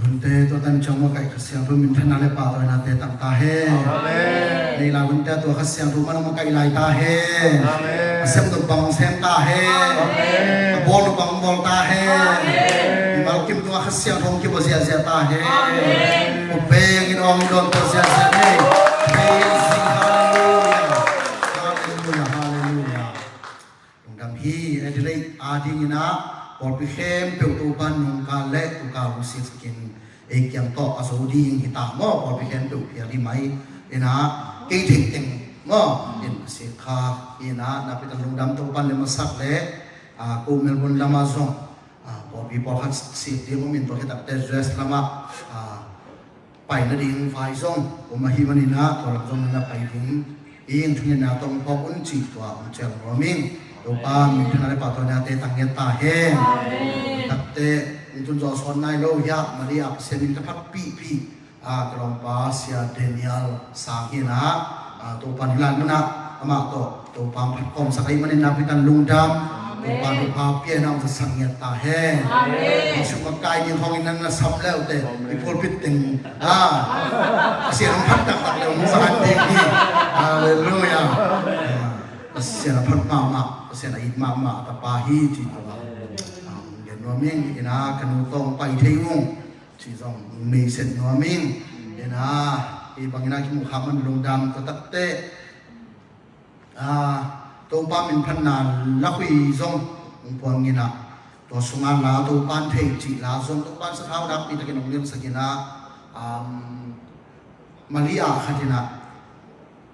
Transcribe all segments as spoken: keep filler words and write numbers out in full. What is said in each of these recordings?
Hunte tua tan ciang makaih Kha Siangtho minthanna le pahtawinate tang ta hen. Amen. Nei lai hunte tua Kha Siangtho man makaih lai ta hen. Amen. A sem tua bang sem ta hen. Amen. A bawl tua bang bawl ta hen. Amen. I malkim tua Kha Siangtho kibawl ziahziah ta hen. Amen. Upeng in awng in dawn tua ziahziah nei. Praise Him. Hallelujah. Hallelujah. Hallelujah. Lungdam hi. Adelaide a dingin ah pawlpi khempeuh Topa nungkal le tukal hong sisakin ei kiang tawh a zo ding hi ta maw, pawlpi khempeuh phial hi mai. In ah kei theih teng maw, in a si kha. In ah nakpi tak lungdam Topa le masak le, ah, ko Melbourne lamah zong, ah, pawlpi pawlkhat sik ding om in tua khit takteh U S lamah, ah, pai nading vai zong om ahih manin ah tua lam zong na pai ding ing, thungetna tawh hong phawk un cih tua hong cial nuam ing. Topa minthanna le pahtawinate tang ngiat ta hen. Amen. Takteh hong tun zaw sawn nai lo hiah Maria Pasian min ka phat pihpih, ah, ka lawmpa Sia Daniel Sang hi in ah, ah, Topa in hih lai munah amah tawh Topa hong phat khawmsak ahih manin nakpi tak lungdam. Amen. Topa thupha pia in ah hong zatsak ngiat ta hen. Amen. Jesuh makai ding khawng in nan na sam le uh teh, amen, i pulpit teng, ah, Pasian hong phat taktak le hong zat ding hi. Halleluiah. Ah, Pasian a phat mahmah, Pasian a it mahmah a tapa hi cih tua, ah, gen nuam ing. In ah ka nu tawh hong pai thei ung cih zong hong meiset nuam ing. In ah hih bangin ah kimuh khak man lungdam. Tua takteh, ah, Topa minphatna lakhui zong hong puang in ah, tua sungah la Topa in thei cih la zong Topa in sathau nakpi takin hong nilhsak in ah, um, Maria khat in ah,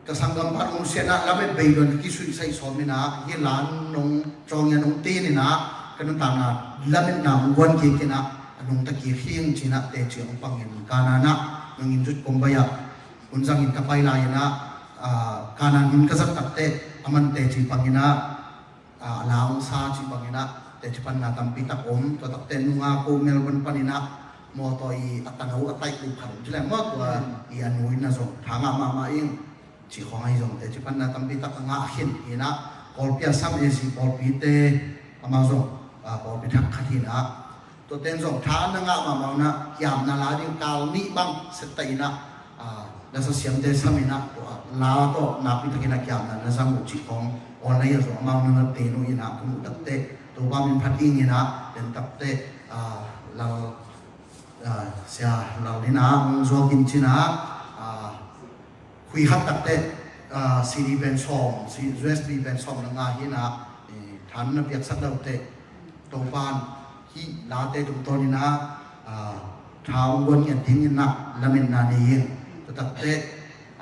ka sanggampa nungsiatna lamet bei luan ka kisuihsaih sawm in ah, hih la nong cawng in ah nong tin in ah, ka nuntakna lametna hong guan kik in ah, a nungta kik hi ing ci in ah teci hong pang in, Kana in ah nong inn zut kong baih ah hun zangin ka pai lai in ah, ah, Kana in ka zat takteh a man teci pang in ah, ah, a la hong sa cih bangin ah teci panna tampi tak om. Tua takteh nunga ko Melbourne panin ah mawtaw i a tano a taih uh khat om ci leng maw, tua i a nu in ah zong tha ngah mahmah ing cih khawng ahi zong teci panna tampi tak a ngah khin in ah, Kawlpi a sam A C pawlpite amah zong, ah, pawlpi thak khat hi in ah, tuate in zong tha na ngah mahmah un ah kiamna la ding kal nih bang set ta in ah, ah, lasa siamte sam in ah, tua la tawh nakpi takin ah kiamna na zang uh cih khawng online ah zong amau na na ten uh in ah ka muh takteh Topa min phat ing in ah, den takteh, ah, Lal, ah, Sia Lal in ah hong zuak in ci in ah, ah, khui khat takteh, ah, C D pen sawm, si-, U S B pen sawm na ngah hi in ah, eh, tha na piaksak lo teh Topa in hih late tungtawn in ah, ah, tha hong guan ngiat dingin ah lametna nei ing. Tua takteh,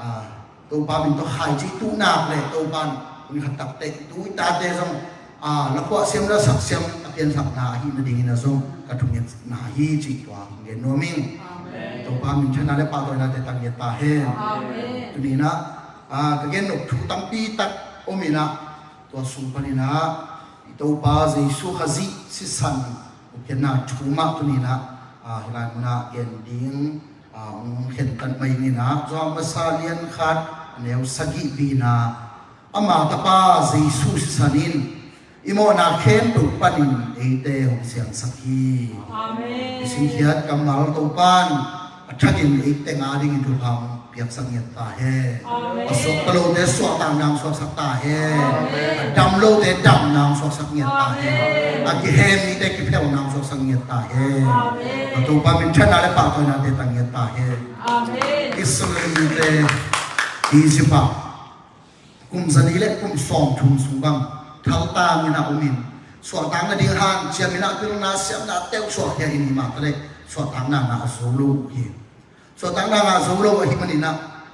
ah, Topa min tawh khaici tuh nak le Topa in hun khat takteh tu i tate zong, ah, la khuah siam la sak siam a piansakna ahih nadingin ah zong ka thungetna hi cih tua hong gen nuam ing. Amen. Topa minthanna le pahtawinate tang ngiat ta hen. Amen. Tuni in ah, ah, ka gen nop thu tampi tak om in ah, tua sung panin ah i Topa Jesu Khazih sisan, ukena thu mah tuni in ah, ah, hih lai munah gen ding, ah, hong khentat mai ning in ah, Johan masa lian khat, a neu sagih pi in ah, ama tapa Jesu sisan in i mawhna khempeuh panin eite hong siangsak hi. Amen. I simkhiat kammal Topa in a thakin ei teng a dingin thupha hong piaksak ngiat ta hen. Amen. A suakta lote suahtakna hong suaksak ta hen. Amen. A dam lote damna hong suaksak ngiat ta hen. Amen. A kihem mite kiphelna hong suaksak ngiat ta hen. Amen. A Topa minthanna le pahtawinate tang ngiat ta hen. Amen. Israel mite Egypt ah kum zali le kum sawmthum sung bang thaltang in ah om in, suahtak nading hanciam in ah pilna siamna teuh suahkhia in, himah taleh suahtakna ngah zo lo uh hi. Suahtakna ngah zo lo ahih manin ah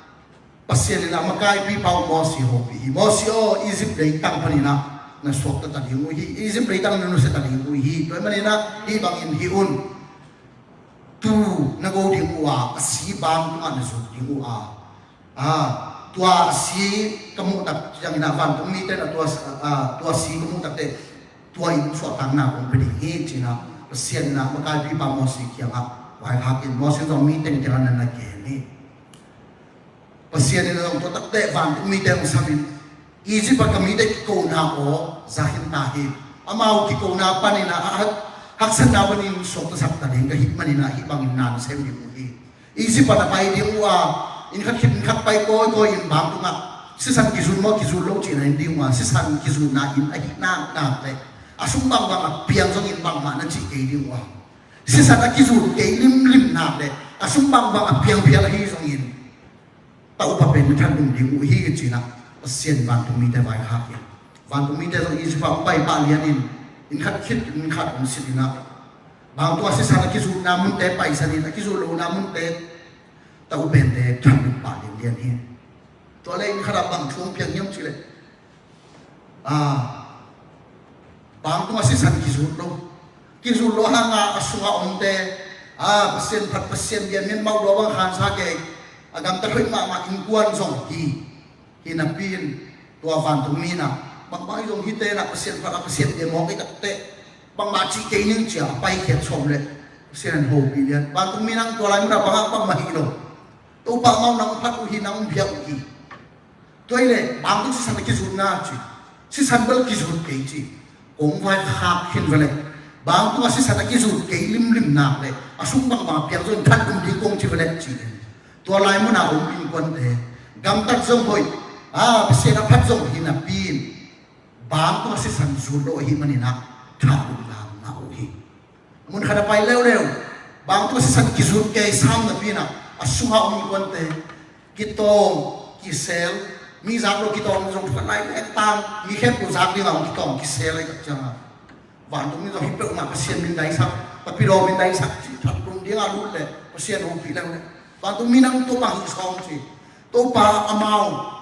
Pasian in ah makaipipa uh Mosi hopih hi. Mosi aw, Egypt leitang panin ah na suakta ta ding uh hi. Egypt leitang na nusia ta ding uh hi. Tua ahih manin ah hih bangin hih un. Tu na go ding uh a, a si bang tungah na zuk ding uh a, ah, tua a si ka muh tak ciangin ah vantung mite in ah tua, ah, tua si ka muh tak teh tua in suahtakna kong pia ding hi ci in ah Pasian in ah makaipipa Mosi kiangah vaikhak in, Mosi in zong mi teng kiangah na na gen hi. Pasian in zong tua takteh vantung mite hong sam in, Egypt ah ka mite kikona aw za khin ta hi. Amau kikona panin ah, ah, Haksatna panin suaktasak ta ding ka hih manin ah hih bangin na sem ding uh hi. Egypt ah na pai ding uh a, inn khat khit inn khat pai kawikawi in, vantungah sisan kizut maw kizut lo cihna hi ding uh a, sisan kizutna inn ahih nak nak leh a sung bangbang a piang zongin bangmah na cih kei ding uh a, sisan a kizut kei limlim nak leh a sung bangbang a piang phial ahi zongin, ta upa pen na than um ding uh hi, ci-in ah Pasian vantung mite vaikhak hi. Vantung mite zong Egypt ah hong pai pah lianin inn khat khit inn khat hong sit in ah, vantungah sisan a kizutna munte paisanin, a kizut lohna munte ta upate than um pah lianlian hi. Tua leh inn khat ah bang thu hong piang hiam cih leh, a, vantungah sisan kizut lo, kizut lo hangah a sungah omte, a, Pasian phat Pasian bia, mian mauh lo bang khansa kei, a gamtat hoih mahmah innkuan zong hi. Hi napi-in tua vantung mi in ah, bangmah hi zong hihte in ah Pasian phat a Pasian bia mawk hi takteh, bangmah cih kei ning, ci-a a paikhiat sawm leh Pasian in hopih lian. Vantung mi in ah tua lai munah bangah bangmah hi lo. Topa amau nang phat uh hi, nang bia uh hi. Tua hi leh vantungah sisan a kizutna ci, sisan bel kizut kei ci, kong vaikhak khin va leh, vantungah sisan a kizut kei limlim nak leh a sung bangbang a piang zong than um ding kong ci va leh, ci in. Tua lai munah om innkuante gamtat zong hoih, a, Pasian a phat zong hi napi-in, vantungah sisan zut lo ahih manin ah tha umna ngah uh hi. Mun khat a pai leuleu, vantungah sisan kizut kei sam napi-in ah a sungah om innkuante kitawng kisel, mi zak lo kitawng zong thuat lai leh tang, mi khempeuh zak dingah hong kitawng kisel ahih tak ciangah, vantung mi zong hih peuhmah Pasian min daisak, Tapidaw min daisak, cih that tung dingah lut leh Pasian hopih leuleu. Vantung mi in ah tua bang hi sawm ci, Topa amau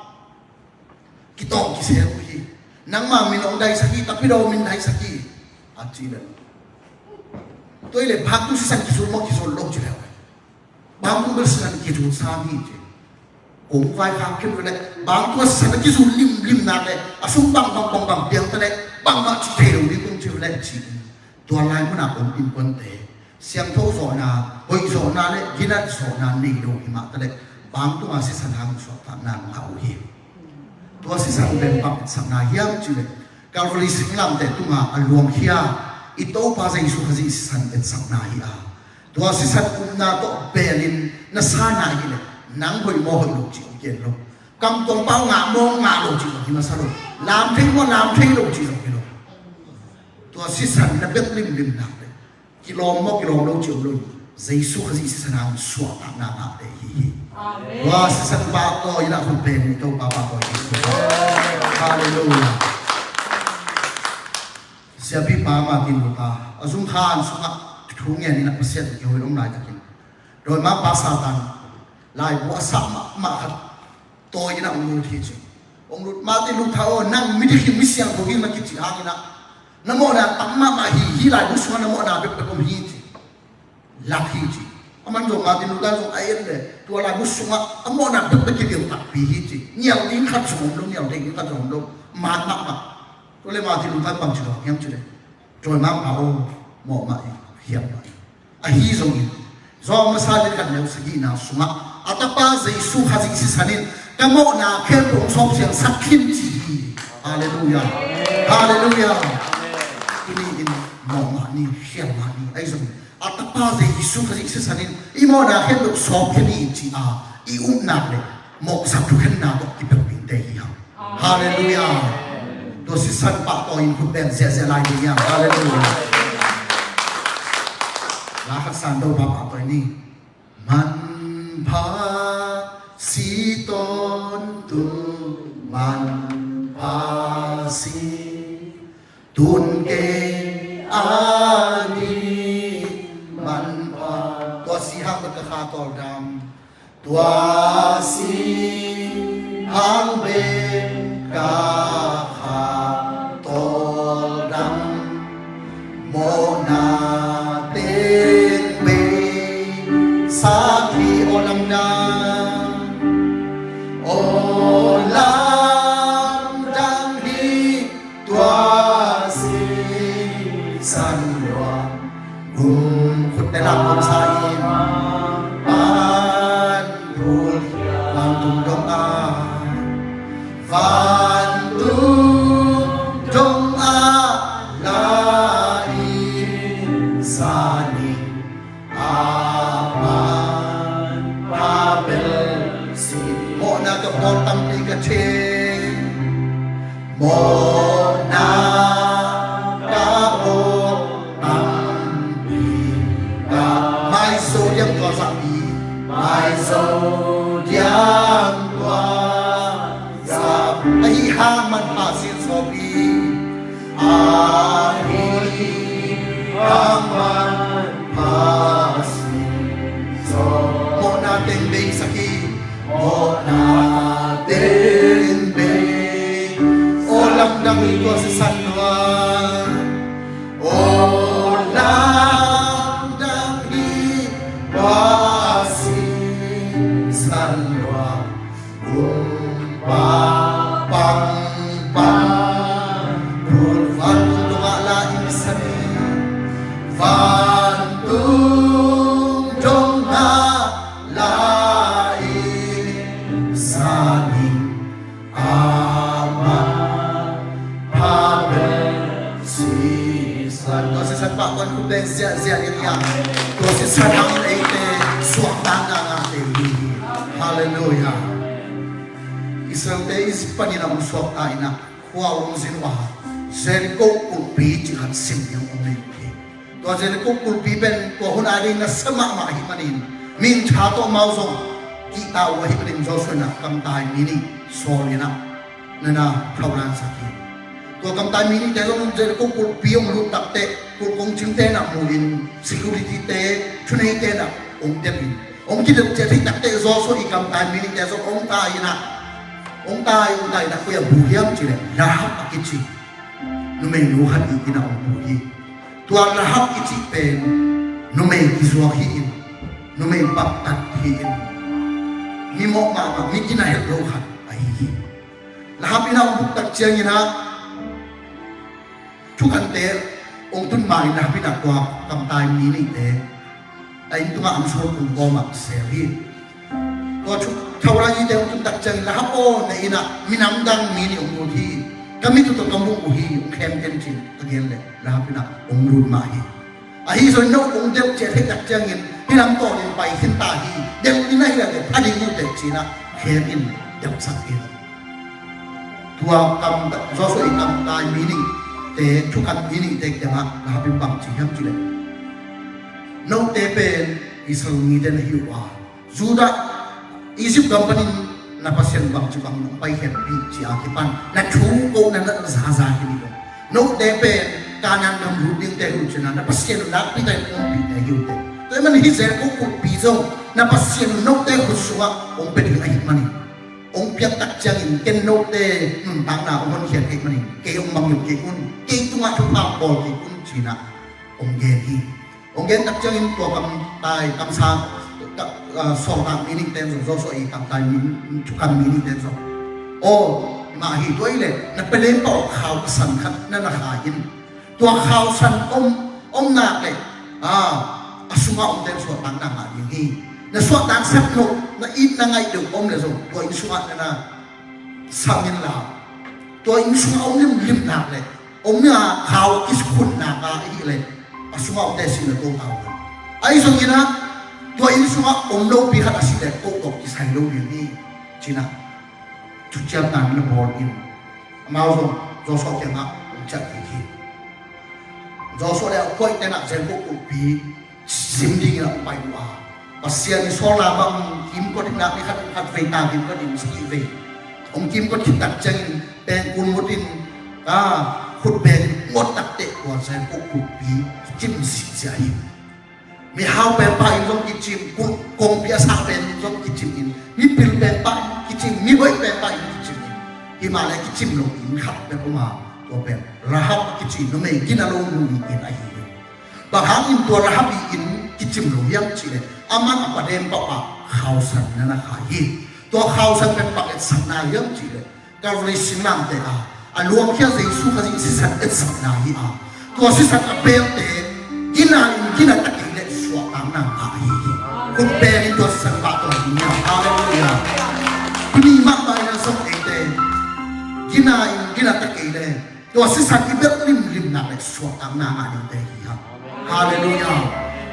kitawng kisel uh hi. Nangma min hong daisak hi, Tapidaw min daisak hi, a ci leh. Tua hi leh vantungah sisan kizut maw kizut lo ci leh, vantungah bel sisan kizut sam hi ci. Kong vaikhak khin va leh, vantungah sisan a kizut limlim nak leh a sung bangbang bangbang piang ta leh, bangmah cih thei lo ding kong ci va leh, ci. Tua lai munah om innkuante siangtho zawhna, hoih zawhna leh ginat zawhna nei lo hi mah ta leh, vantungah sisan hang suahtakna ngah uh hi. Tua sisan pen bang etsakna hiam cih leh, Calvary singlamteh tungah a luangkhia i Topa Jesu Khazih sisan etsakna hi a, tua sisan upna tawh belin na sa na hi leh, nang hoih maw hoih lo cih hong gen lo. Kam tuang pau ngah maw ngah lo cih zong hi masa lo. Lam thei maw lam thei lo cih zong hi lo. Tua sisan na bek limlim nak leh, kilawm maw kilawm lo cih om lo hi. Jesu Khazih sisan hang suahtakna ngahte hi hi. Amen. Tua sisan pahtawi in ah khut beng in Topa pahtawi hi. Halleluiah. Siapipa Martin Luther a zungkhan sungah thu ngen in ah Pasian kihoih om laitakin, dawimangpa Satan laibu a sap mahmah khat tawi in ah hong lut hi ci. Hong lut, Martin Luther aw, nang midik hi, misiangtho hi na kici hangin ah, na mawhna tam mahmah hi, hih laibu sungah na mawhna bekbek om hi ci. Lak hi ci. Aman zong Martin Luther zong a en leh, tua laibu sungah a mawhna bekbek kidil takpi hi ci. Nial ding khat zong om lo, nial ding khat zong om lo. Mat mahmah. Tua leh Martin Luther bang ci lo hiam cih leh, dawimangpa aw, mawh mah ing, hiam mah ing. Ahi zongin, Johan masa lian khat neu sagihna sungah, a Tapa Jesu Khazih sisan in ka mawhna khempeuh hong sawp siangsak khin ci hi. Halleluiah. Halleluiah. Tuni in mawh mah ni, hiam mah ni. Ahi zongin, a Tapa Jesu Khazih sisan in i mawhna khempeuh sawp khin hi ci a, i upna leh mawhsak thukhenna tawh kipelh dingte hi hang. Halleluiah. Tua sisan pahtawi in khut beng ziahziah lai ding hiam? Halleluiah. La khat san Topa pahtawi ni. Manpha si tawntung, manpha si tun kei a ding manpha. Tua si hang bek ka kha tawldam. Tua si hang bek ka kha tawldam. Mawhna teng bei sakhi aw lamdang. Aw lamdang hi. Tua sisan luang gum khut ne lam gum sa in vantung dong a, vantung dong a la in Mawh tampi ka thei, mawhna ka mawh tampi ka, maizo diam tua zahpi, maizo diam tua zahpi, ahi hang manpha sin sawpi, ahi hang manpha sin sawpi, mawhna teng beisak hi. Mawhna teng bei. Aw lamdang hi tua sisan lua. Aw lamdang hi tua sisan lua. Kumpa pangpang bul vantung dongah la in sa ni. Vantung dongah la in sa ning. Amen. Amen. Sisan, tua sisan pah kuan khut beng ziahziah in ia. Tua sisan hangin eite suahtakna ngah thei hi. Halleluiah. Israelte Egypt panin a hong suakta in a, khua hong zin uh a, Jericho kulhpi cih khat sim ding hong nei uh hi. Tua Jericho kulhpi pen tua hun a ding nasia mahmah ahih manin, mintha tawh amau zong kihta uh ahih manin Joshua in a kamtai mi nih sawl in a, na na thaulansak hi. Tua kamtai mi nihte zong Jericho kulhpi hong lut takteh kulh kongcingte na mu in, security-te, thuneite na hong delh in, hong kidelh ciat hi takteh Joshua i kamtai mi nihte zong hong tai in a, hong tai, hong tai in a, koi a bu hiam cih leh Rahab a kici numeinu khat i inn ah hong bu hi. Tua Rahab i cih pen numei kizuak hi in, numei paktat hi in, mi mawh mahmah, mi kina het lo khat ahi hi. Rahab inn ah hong buk tak ciangin ah thukante hong tun ma in Rahab inn ah tua kamtai mi nihte a inn tungah an sual kung kawmah sel hi. Tua thu, thaulan ite hong tun tak ciangin Rahab aw, na inn ah minam dang mi nih hong lut hi. Ka mit uh tawh ka muh uh hi, hong khem ken ci-in a gen leh Rahab inn ah hong lut mah hi. Ahi zongin no hong delh ciat theih tak ciangin hih lam tawnin pai khin ta hi. Delh in ahih leh pha ding uh teh ci-in ah khem in delhsak hi. Tua kam, Joshua i kamtai mi nihte, thukan mi nihte kiangah Rahab in bang ci hiam cih leh, note pen Israel mite na hi uh a, Judah, Egypt gam panin na Pasian bangci bangin hong paikhiatpih ci-a kipan na thu kohna na zaza hi ding uh. Note pen Kanaan gam lut dingte hi uh cih na, na Pasian uh nakpi takin hong ompihte hi uh teh. Tua ahih manin hih Jericho kulhpi zong na Pasian uh note khut sungah hong pia ding ahih manin, hong piak tak ciangin ken note nuntakna hong honkhiat kei manin kei hong mangngilh kei un, kei tungah thupha hong bawl kei un ci-in ah hong gen hi. Hong gen tak ciangin tua kamtai, kamsang, ka, ah, sawltak mi nihte in zong, Joshua i kamtai mi, thukan mi nihte in zong, aw, mah hi, tua hi leh na peleng pau khau a san khat na na khai in. Tua khau san om, om nak leh, ah, a sungah omte in suahtakna ngah ding hi. Na suahtaksak loh, na it na ngaih deuh om leh zong tua inn sungah na na sam inla, tua inn sungah om limlim nak leh, om a khau kikhun nak a hih leh a sungah omte sih na to ta uh. Ahi zongin ah tua inn sungah om lopi khat a sih leh to tawh kisai lo ding hi, ci-in ah thuciamna na bawl in, amau zong Joshua kiangah hong ciah kik hi. Joshua le a khuaite in ah Jericho kulhpi sim dingin a hong pai uh a, Pasian i sawlna bang kimkot in ah ni khat in khat vei ta kimkot in sagih vei hong kimkot khit tak ciangin pengkul mut in, ah, khut beng in ngot takteh tua Jericho kulhpi a cim sihsiah hi. Mihau penpa in zong kicim, kul kongpi a sak pen in zong kicim in, mipil penpa in kicim, mihoih penpa in kicim in, himah leh kicim lo inn khat bek om a, tua pen Rahab a kici numei gina lo nu i inn ahi hi. Bang hangin tua Rahab i inn kicim lo hiam cih leh, aman a pa deng pau ah khausan na na khai hi. Tua khausan pen bang etsakna hiam cih leh, Calvary singlamteh ah a luangkhia Jesu Khazih sisan etsakna hi a, tua sisan a pelte gina in gina ta kei leh suahtakna ngah ahi hi. Khut beng in tua sisan pah tua ding hi a. Halleluiah. Tuni mahmah in a zong eite gina in gina ta kei leh tua sisan i belh limlim nak leh suahtakna ngah dingte hi hang. Halleluiah.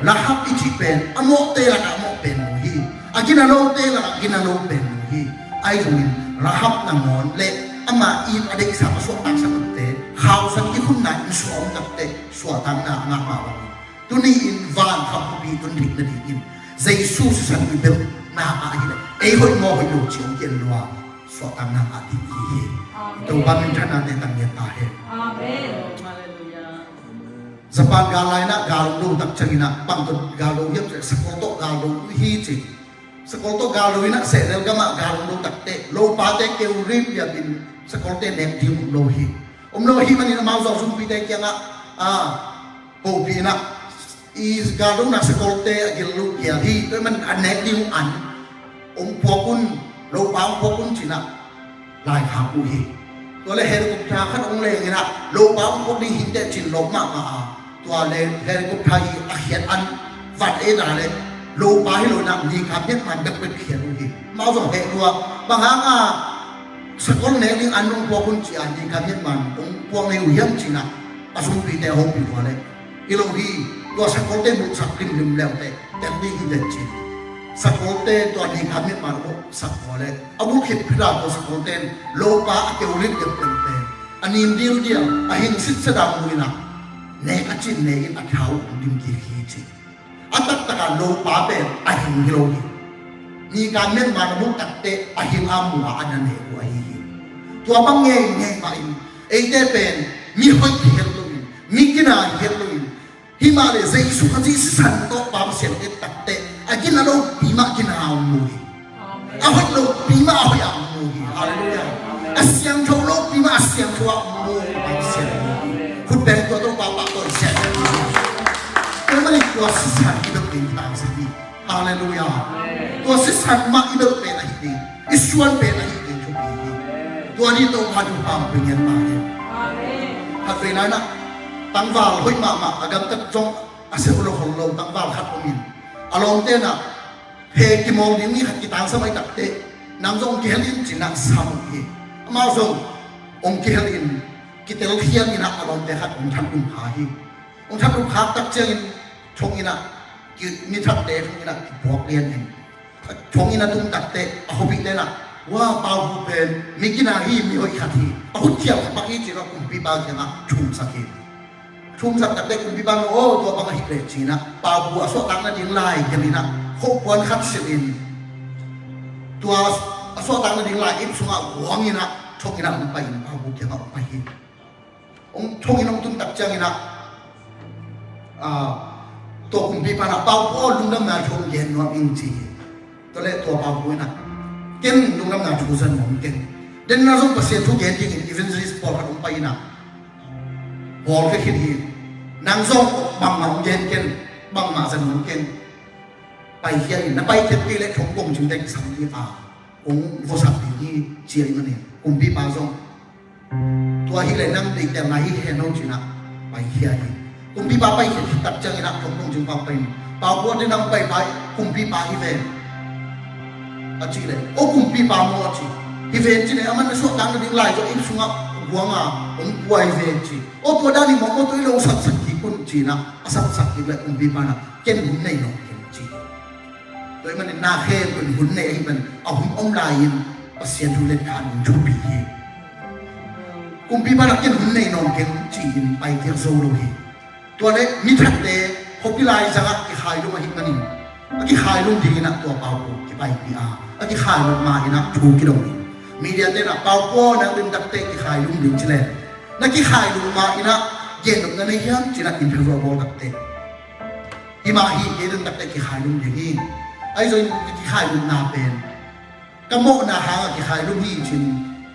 Rahab i cih pen a mawhte lakah a mawh pen nu hi. A gina lote lakah gina lo pen nu hi. Ahi zongin Rahab nangawn le amah in a deihsak a suahtaksak lote khausan kikhumna in suah om takteh suahtakna a ngah mah bangin tuni-in van kham khuapi tun theih nadingin Jesu sisan i belhna ah ahileh ei hoih maw hoih lo ci hong ki-en lua suahtakna ngah ding hi hi. Amen. Topa minthanna te tang ngiat ta hen. Amen. Hallelujah. Japan gal lai-in ah gal hong lo tak ciangin ah bang tawh gal lo hiam cih leh sakol tawh gal lo hi ci. Sakol tawh gal lo in ah sehnel gamah gal hong lo takteh lopate keu ripiapin sakolte nek ding om lo hi. Om lo ahih manin amau zong sumpite kiangah a hopih in ah i gal lona sakolte a gil lo kial hi. Tua ahih manin a nek ding an hong puak un, lopa hong puak un ci-in ah laikhak uh hi. Tua leh helicopter khat hong leng in ah lopa hong puak ding hi inteh ci-in lawp mahmah a, tua leh helicopter i a khiat an vat ei na leh lopa hi lo in ah ni kha miatman bekbek khiat uh hi. Amau zong heh lua, bang hang a sakol nek ding an hong puak un ci-a ni kha miatman hong puak ngei uh hiam ci-in ah a sumpite a hopih uh leh hi lo hi, tua sakolte bulhsak limlim leuteh tel ding hi den ci. Sakolte tua ni kha miatman a bulhsak uh leh a bulh khit phit a tua sakolte in lopa a keu limlim leuteh a nim dildial a hing sitset a mu in ah nek a cin ne in a thau dim kik hi ci. A taktak a lopa pen a hing hi lo hi. Ni kha miatman a bulh takteh a hing a mu a a na nek uh ahi hi. Tua bang ngeingei mah in eite pen mi hoih hi het loin, mi gina hi het loin, himahleh Jesu Khazih sisan tawh Pasian et takteh a gina lopi mah gina a mu hi. A hoih lopi mah a hoih a mu hi. Halleluiah. A siangtho lopi mah a siangtho a mu hi. Pasian mu hi. Khut beng tua Topa pah tawh i sian hi. Tua manin tua sisan i bek ding tangsak hi. Halleluiah. Tua sisan mah i bek pen ahi ding, i suan pen ahi ding thupi hi. Tua ni Topa thupha hong pia ngiat ta hen. Khatvei lai-in ah tangval hoih mahmah a gamtat zong a seh lo khol lo tangval khat om in a lawmte in ah he kimawl ding mi khat kitangsam ahih takteh nang zong hong kihel in ci-in ah sam uh hi. Amau zong hong kihel in kitelkhiat in ah a lawmte khat hong that lum kha hi. Hong that lum khak tak ciangin thong in ah ki, mi thatte thong in ah kipuak lian in thong in a tung takteh a khuapihte in ah, wa, Pau Pu pen mi gina hi, mi hoih khat hi, a khut khial kha pak hi ci-in ah kumpipa kiangah thumsak hi. Thumsak takteh kumpipa in, aw, tua bang ahih leh ci-in ah Pau Pu a suahtak nading lai gelh in ah khuahpuan khat silh in tua a suahtak nading lai ip sungah guang in ah thong in ah hong pai in Pau Pu kiangah hong pai hi. Hong thong in hong tun tak ciangin ah, ah, tua kumpipa in ah, Pau Pu aw, lungdamna thu hong gen nuam ing ci hi. Tua leh tua Pau Pu in ah, ken lungdamna thu zang nuam keng. Den na zong Pasian thu gen dingin evangelist pawlkhat hong pai in ah, bawl ka khit hi. Nang zong bangmah hong gen ken, bangmah zang nuam keng. Paikhia in, na paikhiat kei leh thong kong cing dek sam hi a, kong vuasak ding hi ci ahih manin kumpipa zong tua hileh nang deihtelna hi hen aw ci-in ah paikhia hi. Kumpipa paikhiat khit tak ciangin ah thong kong cing pang pai in, Pau Pu aw, den nang paipa kumpipa hi ve a cih leh, aw, kumpipa maw a ci. Hi ve ci leh, aman a suahtak nading lai zong ip sungah guang a hong pua hi ve ci. Aw, tua dan hi maw, aw, tua i lo saksak kik un ci-in ah a saksak kik leh kumpipa in ah, ken hun nei nawn keng ci hi. Tua ahih manin na khempeuh in hun nei ahih manin a hun om lai-in Pasian thu let kha ding thupi hi. Kumpipa in ah ken hun nei nawn keng ci-in pai kik zo lo hi. Tua leh mi thatte khuapi lai zangah kikhailum ahih manin a kikhailum dingin ah tua Pau Pu kipaipih a, a kikhailum ma-in ah thu kidong hi. Media te in ah, Pau Pu aw, nang den takteh kikhailum ding ci leh, na kikhailum ma-in ah gennopna nei hiam ci-in ah interview a bawl takteh, hi mah hi, kei den takteh kikhailum ding hi. Ahi zongin ka kikhailumna pen ka mawhna hangah kikhailum hi ci-in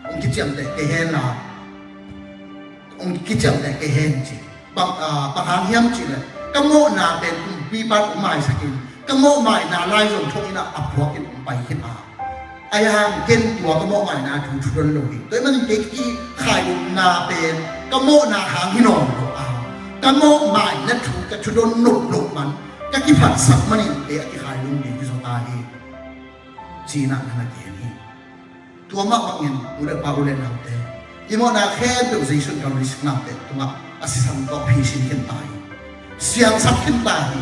hong kiciamteh kei hen la, hong kiciamteh kei hen ci. Bang, ah, bang hang hiam cih leh ka mawhna pen kumpipa in hong maisak in, ka mawhmaina lai zong thong in ah a phuak in hong pai khit a, ahi hang ken tua ka mawhmaina thu thudon lo hi. Tua ahih manin kei kikhailumna pen ka mawhna hang hi nawn lo a, ka mawhmaina thu ka thudon nop loh man ka kiphatsak manin kei a kikhailum ding hi zaw ta hi, ci-in ah na na gen hi. Tua mah bangin u le pa, u le naute, i mawhna khempeuh Jesu in Calvary siknate tungah a sisan tawh phisin khin ta hi. Siangsak khin ta hi.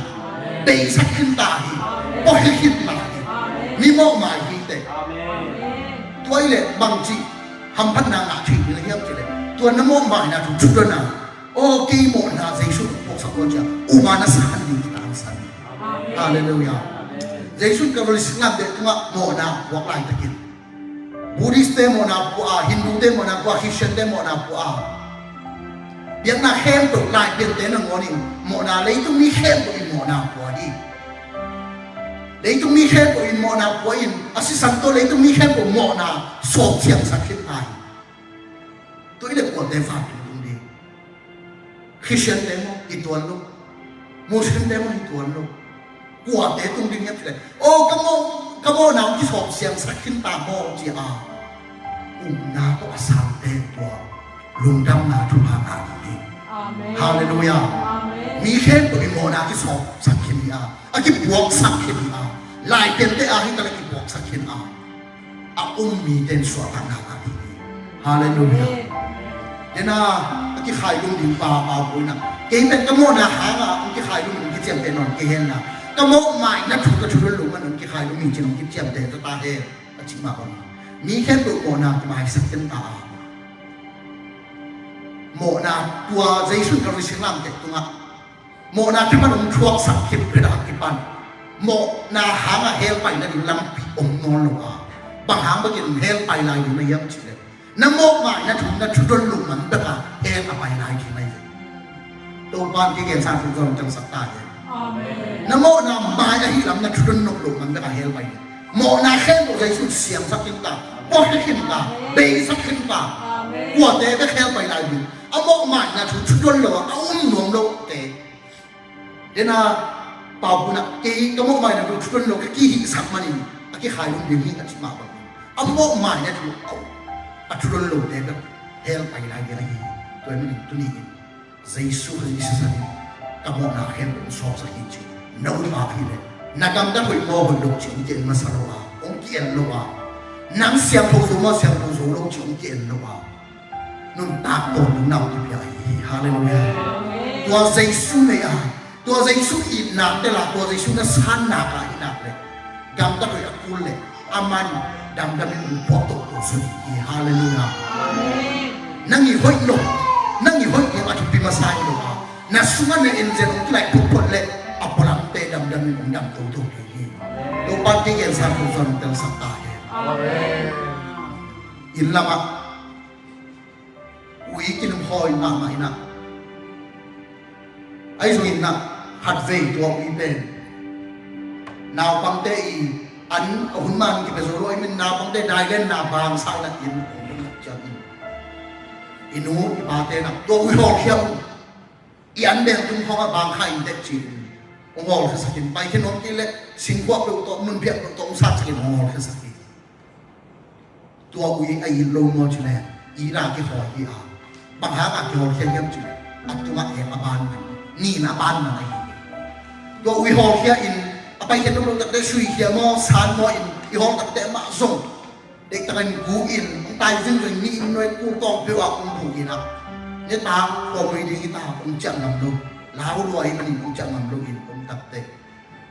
Beisak khin ta hi. Pawlkhin ta hi. Mi mawhmai hi teh. le bangci hamphatna ngah thei ding na hiam cih leh, tua na mawhmaina thu thudon a, aw kei mawhna Jesu in puaksak lo ci-a um a na san ding kitangsan. Halleluiah. Jesu in Calvary singlamteh tungah mawhna puak laitakin Buddhist te mawhna pua a, Hindu te mawhna pua a, Christian te mawhna pua a, biakna khempeuh, Laipiante nangawn in mawhna, leitung mi khempeuh in mawhna pua hi. Leitung mi khempeuh in mawhna pua in, a sisan tawh leitung mi khempeuh mawhna sawp siangsak khin ta hi. Tua hi leh kuate vantung tung ding? Christian te maw, hi tuan lo. Muslim te maw, hi tuan lo. Kuate tung ding hiam cih leh, aw ka mawh, ka mawhna hong kisawp siangsak khin ta maw ci-a umna tawh a sangte tua lungdamna thupha ngah ding hi. Amen. Halleluiah. Amen. Mi khempeuh i mawhna kisawpsak khin hi a, a kipuaksak khin hi a, Laipiante a hi ta leh kipuaksak khin a, a um mite in suahtakna ngah ding hi. Halleluiah. Amen. Dena a kikhailum ding pa, pa buina, kei pen ka mawhna hanga hong kikhailum in hong kiciamteh nawn kei henla, ka mawhmaina thu ka thudon loh man hong kikhailum hi ci-in hong kiciamteh ta ta hen, a cih mah bang. Mi khempeuh mawhna kimaisak khin ta a, mawhna tua Jesu in Calvary singlamteh tungah mawhna thaman hong thuaksak khit phet a kipan, mawhna hanga hell paina ding lampi om nawn lo a, bang hang bekin hell pai lai ding na hiam cih leh, na mawhmaina thu na thudon loh man bek a hell a pai lai ding na hi. Topa in kei gen san thu zong telsak ta hi. Amen. Na mawhna mai ahi lam na thudon nop loh man bek a hell pai ding. Mawhna khempeuh Jesu in siamsak khin ta, puaksak khin ta, beisak khin ta. Amen. Kuate bek hell pai lai ding? A mawhmaina thu thudon lo a, a um nuam lote. Dena pa buina, kei ka mawhmaina thu thudon lo ka kihihsak manin a kikhailum ding hi a cih mah bangin, a mawhmaina thu a thudon lote bek hell pai lai ding ahi hi. Tua ahih manin tuni in Jesu Khazih sisan in ka mawhna khempeuh hong sawpsak hi ci. Na um a ahih leh, na gamtat hoih maw hoih lo ci hong ki-en masa lo a, hong ki-en lo a, nang siangtho zo maw siangtho zo lo ci hong ki-en lo a, nuntak tawn ding na hong kipia ahi hi. Halleluiah. Amen. Tua Jesu nei a, tua Jesu itna tel a, tua Jesu na san nak a, ahih nak leh gamtat hoih a kul leh, aman damdamin hong puak toto zo ding hi. Halleluiah. Amen. Nang i hoih lo, nang i hoih ding a thupi masa hi lo a, na sungah na en zen hong kilaih photphot leh, a pualamte damdamin hong dam toto ding hi. Topa in kei gen san thu zong telsak ta hen. Amen. Inn lamah ui kinum hawi mahmah in ah, ahi zongin ah, khatvei tua ui pen naupangte i an a hun man kipia zo lo ahih manin naupangte dailenna bangsa in ah inn hong tung ciangin, i nu i pate in ah tua ui hawlkhia un, i an beng tung khawng ah bang kha in teh ci-in hong hawlkhiasak in, paikhiat nuam kei leh singkhuak peuh tawh, mun phiat peuh tawh hong satsak in hong hawlkhiasak hi. Tua ui a it lo maw cih leh, it a kihawl hi a. Bang hang a kihawlkhia hiam cih leh, a tungah eng a ban man, nin a ban man ahi hi. Tua ui hawlkhia in a paikhiat lo lo tak teh suikhia maw, san maw in i hawl tak teh mah zong, deihtakin gu in, hong tai zingzing ni in nuai kul tawng peuh ah hong gu in ah, nitak khuamui ding hi ta, hong ciah ngam lo, lau lua ahih manin hong ciah ngam lo in om tak teh,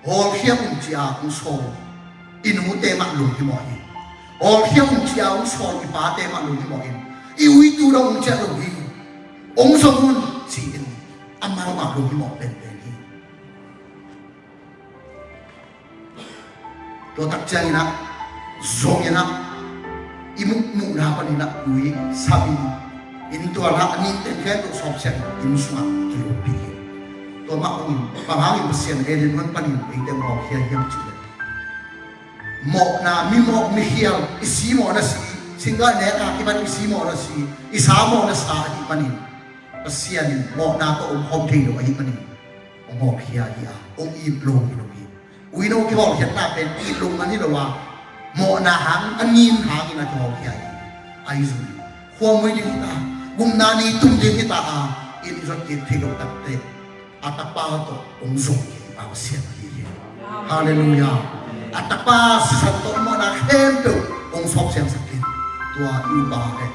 hawlkhia un ci-a hong sawl i nute mah lunghimawh hi. Hawlkhia un ci-a hong sawl i pate mah lunghimawh in, i uitu dong hong ciah lo hi. Hong zong un ci-in amau mah lunghimawh penpen hi. Tua tak ciangin ah, zong in ah, i muhmuhna panin ah ui sap in, inn tual ah a nin teng khempeuh sawpsiang in, inn sungah kiluppih hi. Tua mah bangin, bang hangin Pasian Eden huan panin eite mawh khia hiam cih leh, mawhna, mimawh, mikhial, i si mawh na si, singgah nek a kipan i si mawh na si, i sa mawh na sa ahih manin Pasian in mawhna tawh om khawm thei lo ahih manin hong hawlkhia hi a, hong it lo hi lo hi. Uino kihawlkhiatna pen it lo man hi lo a, mawhna hang, a nin hangin a kihawlkhia hi. Ahi zongin khuamui ding hi ta, gumna ni tum ding hi ta a, it zot kik thei lo tak teh, a tapa tawh hong zong kik pa Pasian ahi hi. Halleluiah. A tapa sisan tawh mawhna khempeuh hong sawpsiangsak in, tua i upa leh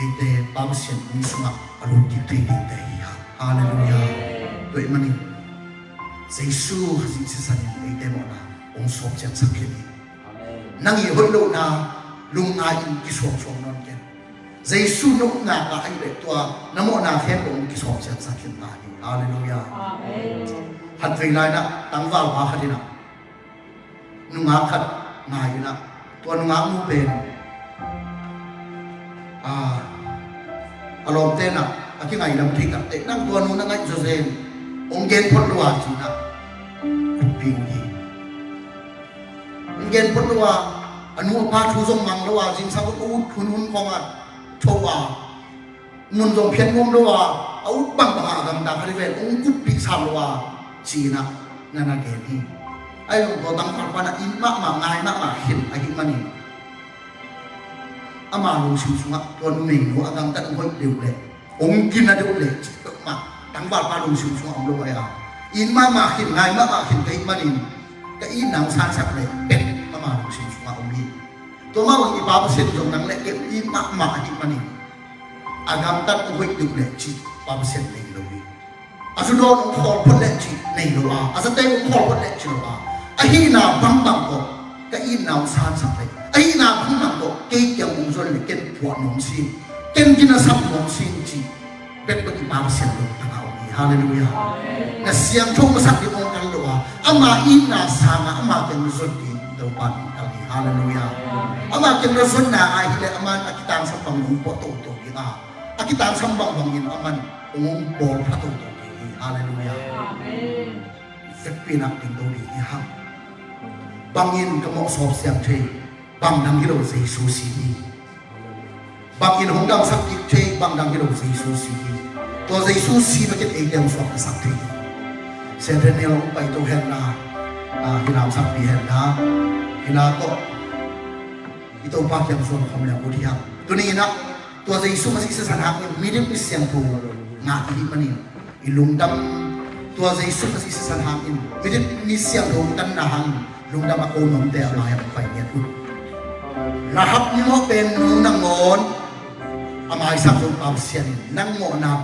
eite pa Pasian inn sungah a lut kik thei dingte hi hang. Halleluiah. Tua ahih manin Jesu Khazih sisan in eite mawhna hong sawpsiangsak khin hi. Amen. Nang i hoih lohna, Lungngai in kisuangsuang nawn ken. Jesu na upna ka ahi leh tua na mawhna khempeuh hong kisawmsiangsak khin ta hi. Halleluiah. Amen. Khatvei lai inah tangvalpa khat inah nungak khat ngai inah tua nungak nu pen a lawmte inah a kingai lam thei tak teh nang tua nu na ngaih zawzen hong gen phot lo a ci inah kutping hi. Hong gen phot lo a, a nu a pa thu zong mang lo a, zingsang zong a ut hunhun khawng a tho a, mun zong phiat nuam lo a, a ut bangbang a gamta khat hi ven, hong kutpih sam lo a, ci inah na na gen hi. Ahi zong tua tangvalpa inah it mahmah ngai mahmah khin ahih manin ama lungsim sungah tua numeinu a gamtat hong hoih deuh leh hong gina deuh leh cih peuhmah tangvalpa lungsim sungah om lo a, it mahmah khin ngai mahmah khin ka hih manin ka itna hong sansak leh bek ama lungsim sungah om hi. Tua mah bang i Pa Pasian zong nang leh kei it mahmah ahih manin a gamtat hong hoih deuh leh cih Pa Pasian nei lo hi. A zu dawn hong khawl phot leh cih nei lo a, a zate hong khawl phot leh ci lo a, a hihna bangbang tawh ka itna hong sansak leh a hihna bangbang tawh kei kiang hong zon leh ken phuah nuam sin, ken ginasak nuam sin cih bek bek i Pa Pasian lungtang a om hi. Halleluiah. Na siangtho masak ding hong kal lo a, ama itna sangah ama kiang na zon ding Topa hong kal hi. Halleluiah. Ama kiang na zonna a hi leh aman a kitangsam bang hong puah toto ding a, a kitangsam bangbangin aman hong bawl pha toto ding hi. Halleluiah. Amen. Vekpi nak ding to ding hi hang. Bangin ka mawh sawp siang thei, bang dang hi lo Jesu si hi. Bangin hong damsak kik thei, bang dang hi lo Jesu si hi. Tua Jesu si bekin eite hong suaktasak thei hi. St. Daniel hong paito henla, ah, hi lamsakpi henla, hi la tawh i Topa kiang zuan khawm leng ut hi hang. Tuni inah tua Jesu Khazih sisan hangin midik misiangtho ngah i hih manin i lungdam, tua Jesu Khazih sisan hangin midik misiangtho tanna hangin lungdam a ko nuamte a mai a pai ngiat uh. Rahab mimawh pen nu nangawn a maisak lo Pa Pasian in nang mawhna